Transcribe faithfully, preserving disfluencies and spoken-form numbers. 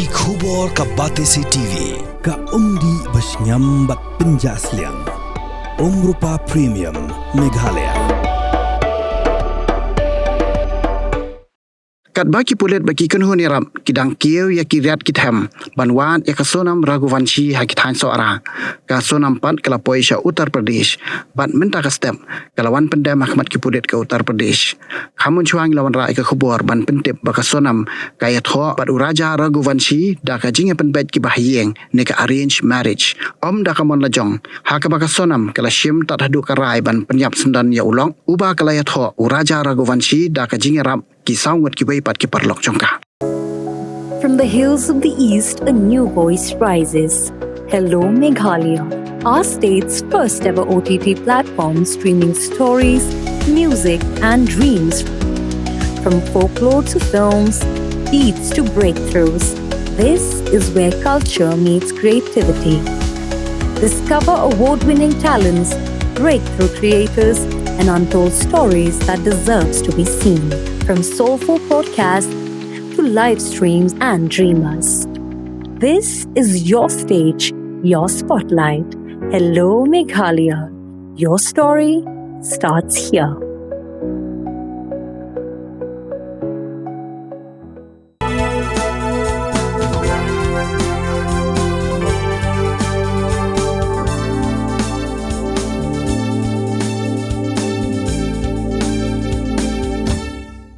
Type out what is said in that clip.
Ki khubor ka Batesi T V, ka umdih ba shngiam bad pynjah sliang. Umrupa Premium, Meghalaya. Katba ki pulit bad ki kynhun ïarap ki dang kiew ïa ki riat ki them ban wad ïa ka Sonam Raghuvanshi ha ki thaiñ Sohra, ka Sonam pat ka la poi sha Uttar Pradesh, bad mynta ka step ka la wan pyndem ha khmat ki pulit ka Uttar Pradesh. Khamon shuwa ngi la wanrah ïa ka khubor ban pyntip ba ka Sonam ka ïathoh bad u Raja Raghuvanshi da ka jingïapynbeit kiba ha ïing ne ka arranged marriage, ym da ka mon lajong, ha kaba ka Sonam ka la shim tad haduh ka rai ban pynïap syndon ïa u lok uba ka la ïathoh u Raja Raghuvanshi da ka jingïarap ki saw ngut kiwei pat ki paralok jong ka. From the hills of the East, a new voice rises. Hello, Meghalaya, our state's first ever O T T platform, streaming stories, music, and dreams. From folklore to films, beats to breakthroughs, this is where culture meets creativity. Discover award winning talents, breakthrough creators, and untold stories that deserves to be seen. From soulful podcasts to live streams and dreamers, this is your stage, your spotlight. Hello, Meghalaya. Your story starts here.